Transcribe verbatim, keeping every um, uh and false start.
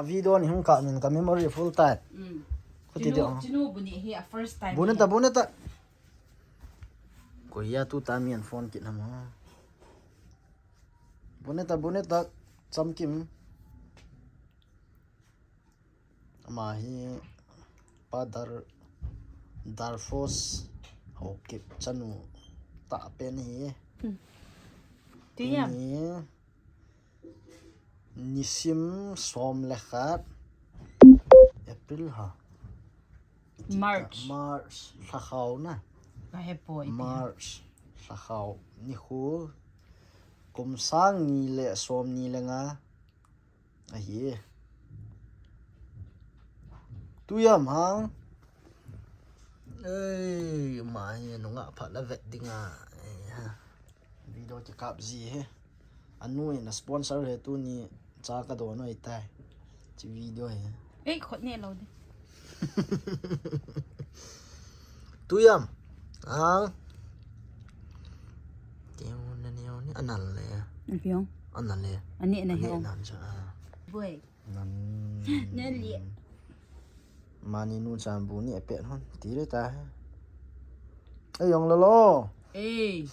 Video ni hung ka min ka memory full time. Mm. Khuti dia. Chinu, chinu bu ni hi a first time. Buneta, buneta. Koya tu ta mi an phone kit na ma. Buneta, buneta. Chamkim. Ama hi Pa Dar Darfos Haokip chanu ta pen hi. Tuyam. Ni nisim som le khat April ha. March. March lhakhau na. Ka he po iti. March lhakhau ni khu kum sang ni le som ni le nga ahi. Tuyam hang. Ei, ma hi nunga phat la vet dinga. Ei, ha. Video kikap ji he. Anu in a sponsor he tuni cha ka don noi tai. Chi video he. Ei, khot ne lo de. Tuyam. Ang. Teo na neo ni anal le. Apiong. Anal le. Ani na Ani hiong. nan cha. Ah. Boy. Nan. Na li. Mani nu chan bu ni apet hon. Ti le ta he. Ei, yong lo lo. Ei.